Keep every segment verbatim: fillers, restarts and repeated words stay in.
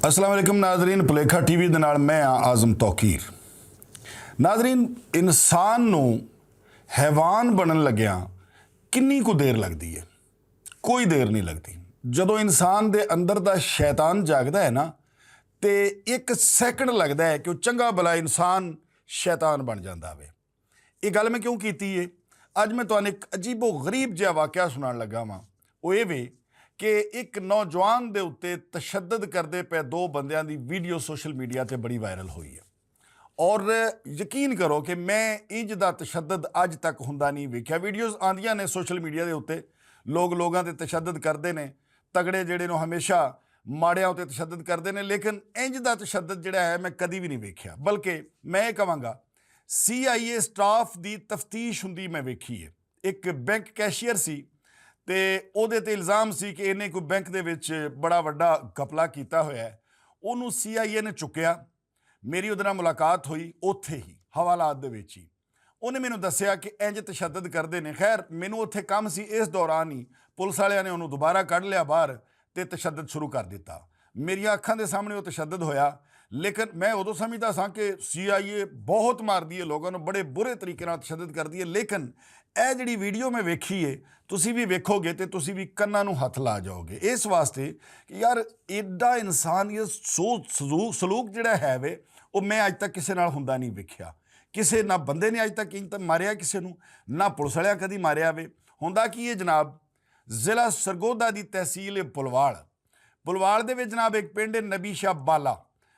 السلام علیکم ناظرین، پلیکھا ٹی وی دے نال میں ہاں اعظم توقیر۔ ناظرین، انسان نوں حیوان بنن لگیاں کنی کو دیر لگدی ہے؟ کوئی دیر نہیں لگدی۔ جدوں انسان دے اندر دا شیطان جاگدا ہے نا، تے ایک سیکنڈ لگدا ہے کہ وہ چنگا بھلا انسان شیطان بن جاندا ہوئے۔ یہ گل میں کیوں کیتی ہے؟ اج میں تانوں ایک عجیب و غریب جہا واقعہ سنان لگا واں۔ وہ یہ وے کہ ایک نوجوان دے اُتے تشدد کردے پے دو بندیاں دی ویڈیو سوشل میڈیا تے بڑی وائرل ہوئی ہے۔ اور یقین کرو کہ میں انج دا تشدد اج تک ہوندا نہیں ویکھیا۔ ویڈیوز آندیاں نے سوشل میڈیا دے اُتے، لوگ لوگاں تے تشدد کردے نے، تگڑے جڑے نوں ہمیشہ ماڑیاں اُتے تشدد کردے نے، لیکن انج دا تشدد جڑا ہے میں کدی بھی نہیں ویکھیا۔ بلکہ میں یہ کہاں گا، سی آئی اے سٹاف دی تفتیش ہوندی میں ویکھی ہے۔ ایک بینک کیشیئر سی تے اوہدے تے الزام سی کہ انہیں کوئی بینک دے وچ بڑا وڈا گپلا کیتا ہویا ہے۔ انہوں سی آئی اے نے چکیا۔ میری اودے نال ملاقات ہوئی، اوتھے ہی حوالات دے وچ ہی انہیں مینوں دسیا کہ انج تشدد کردے نے۔ خیر، مینوں اوتھے کم سی، اس دوران ہی پولیس والیاں نے انہوں دوبارہ کڈ لیا باہر تے تشدد شروع کر دتا۔ میریاں اکھاں دے سامنے وہ تشدد ہویا، لیکن میں ادوں سمجھدا ساں کہ سی آئی اے بہت ماردی ہے، لوگاں نوں بڑے برے طریقے نال تشدد کردی ہے۔ لیکن اے جڑی ویڈیو میں ویکھی ہے، تسی بھی ویکھو گے تے تسی بھی کناں نوں ہتھ لا جاؤ گے۔ اس واسطے کہ یار، ایڈا انسان یہ سو سلوک جڑا ہے وے، وہ میں اج تک کسے نال ہوندا نہیں ویکھیا۔ کسے نہ بندے نے اج تک انج تک ماریا کسے نوں، نہ پولیس والیاں کدی ماریا وے۔ ہوندا کی یہ جناب، ضلع سرگودھا دی تحصیل ہے بلواڑ۔ بلواڑ دے وچ جناب ایک پنڈ ہے نبی شاہ بالا،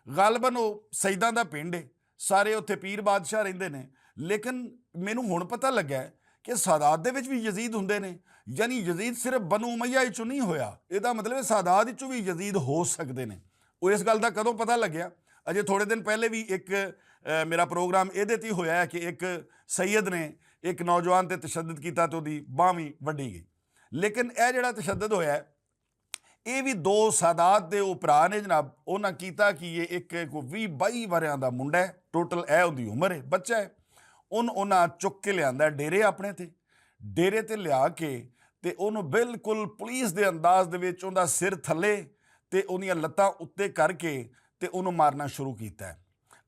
غالباً او سیداں دا پنڈ ہے۔ سارے اتھے پیر بادشاہ رہندے نے۔ لیکن مینوں ہن پتہ لگا ہے کہ سادات دے وچ بھی یزید ہوندے نے۔ یعنی یزید صرف بنو امیہ وچوں نہیں ہویا، اے دا مطلب ہے سادات وچوں بھی یزید ہو سکدے نے۔ او اس گل دا کدوں پتہ لگیا؟ اجے تھوڑے دن پہلے بھی ایک، اے، میرا پروگرام اے دے تے ہویا ہے کہ ایک سید نے ایک نوجوان تے تشدد کیتا تے اودی باہ وی وڈی گئی۔ لیکن اے جڑا تشدد ہویا ہے، اے وی دو سادات دے او بھرا نے جناب، انہاں کیتا کہ یہ ایک کوئی ویہہ بائی وریاں دا منڈا ہے، ٹوٹل اے اوندی عمر ہے، بچہ ہے۔ ان انہاں چک کے لیاندا ہے ڈیرے اپنے تے، ڈیرے تے لیا کے تے انہوں بالکل پولیس دے انداز دے وچ اوندا سر تھلے تے اوندیاں لتاں اُتے کر کے تے انہوں مارنا شروع کیتا ہے۔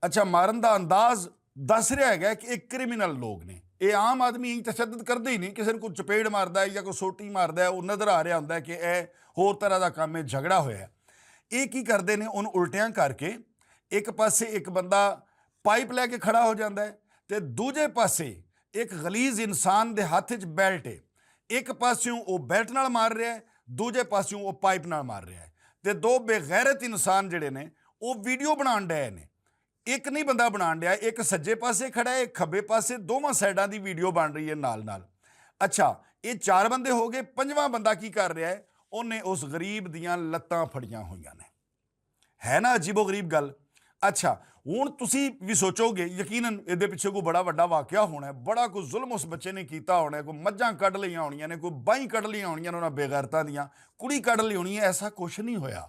اچھا، مارن دا انداز دس رہا ہے کہ ایک کرمینل لوگ نے، اے عام آدمی ہی تشدد کردے ہی نہیں، کسی نوں کوئی چپیڑ ماردا ہے یا کوئی سوٹی ماردا ہے، وہ نظر آ رہا ہوندا ہے کہ اے ہور طرح دا کام ہے، جھگڑا ہویا ہے۔ اے کی کردے نے؟ ان الٹیاں کر کے ایک پاسے ایک بندہ پائپ لے کے کھڑا ہو جاندا ہے تے دوجے پاسے ایک غلیظ انسان دے ہاتھ وچ بیلٹ ہے۔ ایک پاسیوں او بیلٹ نال مار رہا ہے، دوجے پاسیوں او پائپ نال مار رہا ہے۔ تے دو بے غیرت انسان جڑے نے، او ویڈیو بنان ڈے نے۔ ایک نہیں بندہ بنان ڈیا، ایک سجے پاسے کھڑا ہے، ایک کھبے پاسے، دوواں سائیڈاں دی ویڈیو بن رہی ہے نال نال۔ اچھا، یہ چار بندے ہو گئے، پنجواں بندہ کی کر رہا ہے؟ انہیں اس غریب دیاں لتاں پھڑیاں ہوئیاں نے۔ ہے نا عجیب و غریب گل؟ اچھا، ہن تسی بھی سوچو گے، یقیناً ایہدے پچھے کوئی بڑا وڈا واقعہ ہونا ہے، بڑا کوئی ظلم اس بچے نے کیتا ہونا ہے، کوئی مجھاں کڈ لئیاں ہونیاں نے، کوئی بائیں کڈ لئیاں ہونیاں نے انہاں بے غیرتاں دیاں، کڑی کڈ لئی ہونی ہے۔ ایسا کچھ نہیں ہویا۔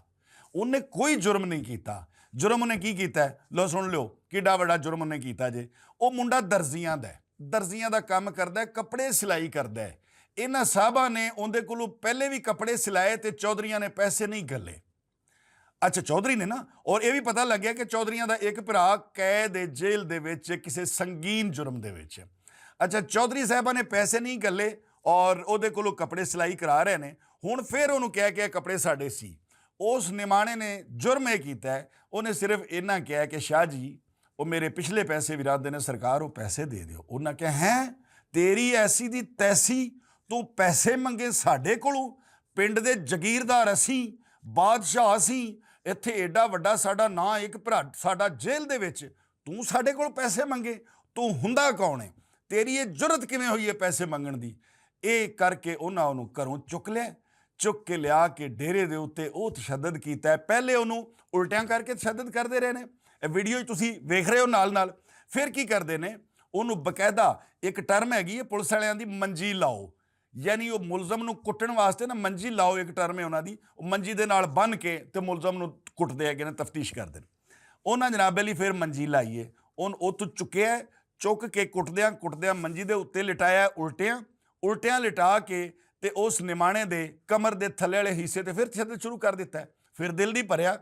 انہیں کوئی جرم نہیں کیتا۔ جرم انہیں کی کیتا ہے؟ لو سن لو، کیڈا وڈا جرم انہیں کیتا جے۔ او منڈا درزیاں دا ہے، درزیاں دا کم کردا ہے، کپڑے سلائی کردا ہے۔ انہاں صاحباں نے اوندے کولوں پہلے بھی کپڑے سلائے تے چودھریاں نے پیسے نہیں گلے۔ اچھا، چودھری نے نا، اور یہ بھی پتہ لگیا کہ چودھریاں دا ایک بھرا قید ہے جیل دے وچ کسے سنگین جرم دے وچ۔ اچھا، چودھری صاحبہ نے پیسے نہیں گلے اور اودے کولوں کپڑے سلائی کرا رہے نے۔ ہن پھر انہوں کہہ کہ کپڑے ساڈے سی۔ اس نمانے نے جرم یہ کیتا ہے، انہیں صرف اتنا کہا کہ شاہ جی، وہ میرے پچھلے پیسے بھی رات دینے، سرکار وہ پیسے دے دیو۔ انہاں کہا، ہیں، تیری ایسی دی تیسی، تو پیسے منگے ساڈے کولوں؟ پنڈ دے جگیردار اسی، بادشاہ اسی، اتھے ایڈا وڈا ساڈا ناں، ایک بھرا ساڈا جیل دے وچ، توں ساڈے کول پیسے منگے؟ توں ہوندا کون ہے؟ تیری یہ جرت کیویں ہوئی ہے پیسے منگن دی؟ اے کر کے انہاں انہوں گھروں چک لیا، چک کے لیا کے ڈیرے دے اُتے او تشدد کیتا ہے۔ پہلے انہوں الٹیاں کر کے تشدد کردے رہے نے۔ اے ویڈیو وچ تسی ویکھ رہے ہو نال نال۔ پھر کی کردے نے؟ انہوں باقاعدہ ایک ٹرم ہے گی ہے پولیس والیاں دی، منجی لاؤ۔ یعنی وہ ملزم نوں کٹن واسطے نا منجی لاؤ، ایک ٹرم ہے انہاں دی، وہ منجی دے نال بن کے تے ملزم نوں کٹدے ہے گئے نے، تفتیش کردے نے۔ انہاں جناب علی پھر منجی لائی ہے، ان اتھوں چکیا ہے، چک کے کٹدیاں کٹدیاں منجی دے اُتے لٹایا ہے، الٹیاں الٹیاں لٹا کے تے اس نمانے دے کمر دے تھلے والے حصے تے پھر تشدد شروع کر دیتا ہے۔ پھر دل نہیں بھریا،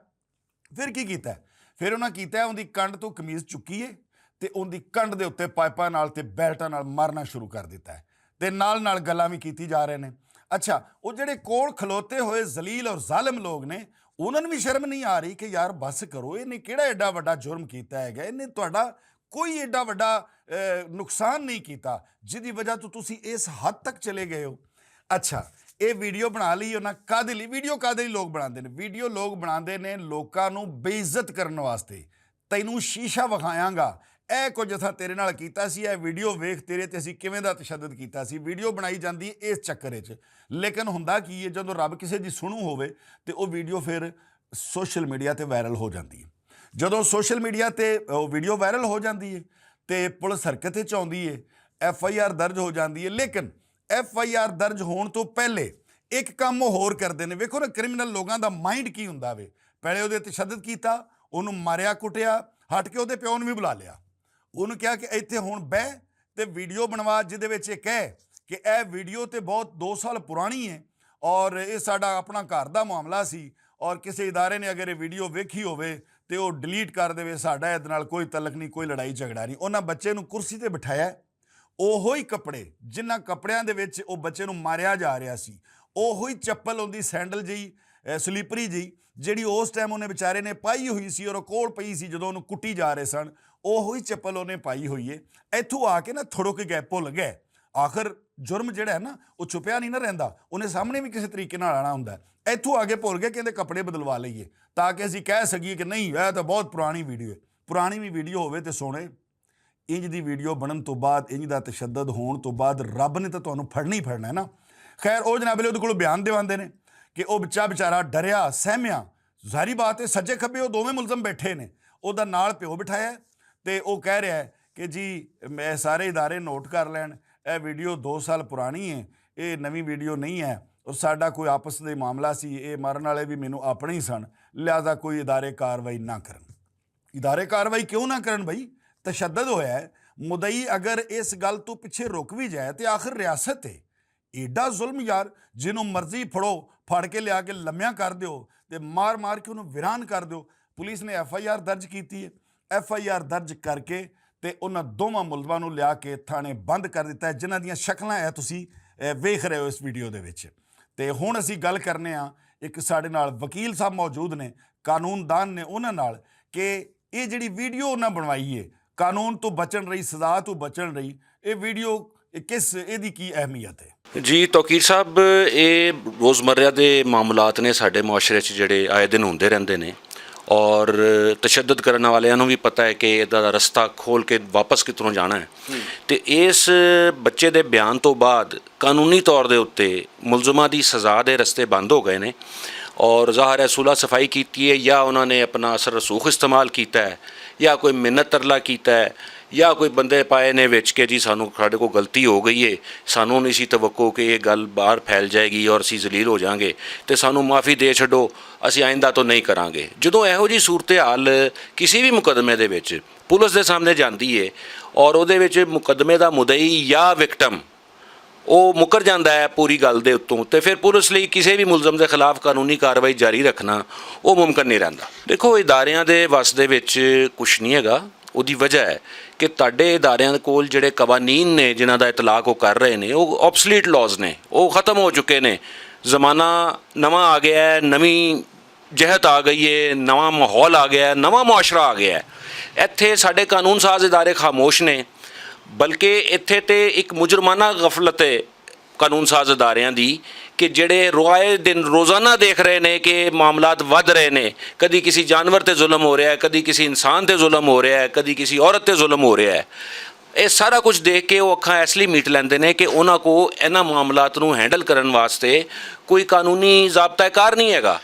فیر کی کیتا ہے؟ فیر انہاں کیتا ہے، اوندی کنڈ توں قمیض چکی ہے تے اوندی کنڈ دے اتے پائپاں نال تے بیلٹاں نال مارنا شروع کر دیتا ہے۔ تے نال نال گلاں وی کیتی جا رہے نیں۔ اچھا، او جیہڑے کول کھلوتے ہوئے ذلیل اور ظالم لوگ نیں، انہاں نوں وی شرم نہیں آ رہی کہ یار بس کرو، انہاں نے کیہڑا ایڈا وڈا جرم کیتا ہے گیا؟ انہاں نے تہاڈا کوئی ایڈا وڈا نقصان نہیں کیتا جس دی وجہ توں تسی اس حد تک چلے گئے ہو۔ اچھا، ایہہ ویڈیو بنا لئی انہاں کادے لئی؟ ویڈیو کادے لئی لوگ بناندے نیں؟ ویڈیو لوگ بناندے نیں لوکاں نوں بے عزت کرن واسطے۔ تینوں شیشہ وکھایاں گا، ایہہ کچھ اساں تیرے نال کیتا سی، ایہہ ویڈیو ویکھ تیرے تے اسی کیویں دا تشدد کیتا سی۔ ویڈیو بنائی جاندی ہے اس چکر وچ، لیکن ہوندا کی ہے، جدوں رب کسے دی سنو ہووے تے او ویڈیو فیر سوشل میڈیا تے وائرل ہو جاندی ہے۔ جدوں سوشل میڈیا تے او ویڈیو وائرل ہو جاندی ہے تے پولیس حرکت وچ آندی ہے، ایف آئی آر درج ہو جاندی ہے، لیکن ایف آئی آر درج ہون توں پہلے اک کم او ہور کردے نیں۔ ویکھو نا، کرمنل لوگاں دا مائنڈ کی ہوندا وے؟ پہلے اوہدے تشدد کیتا، اوہنوں ماریا کٹیا، ہٹ کے اوہدے پیو نوں وی بلا لیا۔ اوہنوں کہیا کہ ایتھے ہون بہہ تے ویڈیو بنوا، جس دے وچ ایہہ کہے کہ ایہہ ویڈیو تے بہت دو سال پرانی ہے اور ایہہ ساڈا اپنا گھر دا معاملہ سی، اور کسے ادارے نے اگر ایہہ ویڈیو ویکھی ہووے تے او ڈیلیٹ کر دیوے، ساڈا ایہدے نال کوئی تعلق نہیں، کوئی لڑائی جھگڑا نہیں۔ انہاں بچے نوں کرسی تے بٹھایا ہے، اوہو ہی کپڑے، جنہاں کپڑیاں دے وچ او بچے نوں ماریا جا رہیا سی، اوہو ہی چپل، اوہدی سینڈل جئی، سلیپری جئی، جیہڑی اس ٹائم اوہنے بیچارے نے پائی ہوئی سی اور او کول پئی سی جدوں اوہنوں کٹی جا رہے سن، اوہو ہی چپل اوہنے پائی ہوئی ہے۔ ایتھوں آ کے نا تھوڑو کے گئے، بھل گئے۔ آخر جرم جیہڑا ہے نا، او چھپیا نہیں نا رہندا، اوہنے سامنے وی کسے طریقے نال آنا ہوندا ہے۔ ایتھوں آ کے بھل گئے کہ ایہدے کپڑے بدلوا لئیے، تاکہ اسی کہہ سکیے کہ نہیں، ایہہ تاں بہت پرانی ویڈیو ہے۔ پرانی وی ویڈیو ہووے تے سونے، انج دی ویڈیو بنن توں بعد، انج دا تشدد ہون توں بعد رب نے تاں تہانوں پھڑنا ہی پھڑنا ہے نا۔ خیر، او جناب علی اوہدے کولوں بیان دیواندے نے کہ او بچہ بیچارہ ڈریا سہمیا، ظاہری بات ہے سجے کھبے او دوویں ملزم بیٹھے نے، اوہدا نال پیو بٹھایا ہے تے او کہہ رہیا ہے کہ جی، میں سارے ادارے نوٹ کر لین، ایہہ ویڈیو دو سال پرانی ہے، ایہہ نویں ویڈیو نہیں ہے، اور ساڈا کوئی آپس دے معاملہ سی، ایہہ مرن والے وی مینوں اپنے ہی سن، لہذا کوئی ادارے کاروائی نہ کرن۔ ادارے کاروائی کیوں نہ کرن بھائی؟ تشدد ہویا ہے۔ مدعی اگر اس گل توں پچھے رک وی جائے تے آخر ریاست ہے۔ ایڈا ظلم یار، جنوں مرضی پھڑو، پھڑ کے لیا کے لمیاں کر دیو تے مار مار کے انہوں ویران کر دیو۔ پولیس نے ایف آئی آر درج کیتی ہے۔ ایف آئی آر درج کر کے تے انہاں دوواں ملزماں نوں لیا کے تھانے بند کر دتا ہے، جنہاں دیاں شکلاں ہے تسی ویکھ رہے ہو اس ویڈیو دے وچ۔ تے ہن اسی گل کرنے آں، اک ساڈے نال وکیل صاحب موجود نے، قانون دان نے، انہاں نال کہ ایہہ جیہڑی ویڈیو انہاں بنوائی ہے، قانون توں بچن رہی، سزا توں بچن رہی، ایہہ ویڈیو، کس ایہدی کی اہمیت ہے؟ جی توقیر صاحب، ایہہ روزمرہ دے معاملات نے ساڈے معاشرے چ جیہڑے آئے دن ہوندے رہندے نے، اور تشدد کرن والیاں نوں وی پتہ ہے کہ ایہدا رستہ کھول کے واپس کتھوں جانا ہے۔ تے اس بچے دے بیان توں بعد قانونی طور دے اتے ملزماں دی سزا دے رستے بند ہو گئے نے، اور ظاہر ہے صلح صفائی کیتی ہے یا انہاں نے اپنا اثر رسوخ استعمال کیتا ہے، یا کوئی منت ترلا کیتا ہے، یا کوئی بندے پائے نے وچ کہ جی سانوں ساڈے کول غلطی ہو گئی ہے، سانوں نہیں سی توقع کہ یہ گل باہر پھیل جائے گی اور اسی ذلیل ہو جاؤں گے، تے سانوں معافی دے چھڈو، اسی آئندہ تو نہیں کراں گے۔ جدوں ایہو جی صورتحال کسی بھی مقدمے دے وچ پولیس دے سامنے جاندی ہے اور اودے وچ مقدمے دا مدعی یا وکٹم او مکر جاندا ہے پوری گل دے اتوں، تے پھر پولیس لئی کسے وی ملزم دے خلاف قانونی کاروائی جاری رکھنا او ممکن نہیں رہندا۔ دیکھو، اداریاں دے وس دے وچ کچھ نہیں ہیگا۔ اودی وجہ ہے کہ تہاڈے اداریاں دے کول جڑے قوانین نے، جنہاں دا اطلاق او کر رہے نے، او آبسلیٹ لاز نے، او ختم ہو چکے نے۔ زمانہ نواں آ گیا ہے، نویں جہت آ گئی ہے، نواں ماحول آ گیا ہے، نواں معاشرہ آ گیا ہے۔ ایتھے ساڈے قانون ساز ادارے خاموش نے، بلکہ ایتھے تے ایک مجرمانہ غفلت ہے قانون ساز اداریاں دی، کہ جڑے روائے دن روزانہ دیکھ رہے نے کہ معاملات ودھ رہے نے، کدی کسی جانور تے ظلم ہو رہا ہے، کدی کسی انسان تے ظلم ہو رہا ہے، کدی کسی عورت تے ظلم ہو رہا ہے۔ یہ سارا کچھ دیکھ کے وہ اکھاں ایس لیے میٹ لیندے نے کہ انہاں کو انہاں معاملات نوں ہینڈل کرن واسطے کوئی قانونی ضابطہ کار نہیں ہیگا۔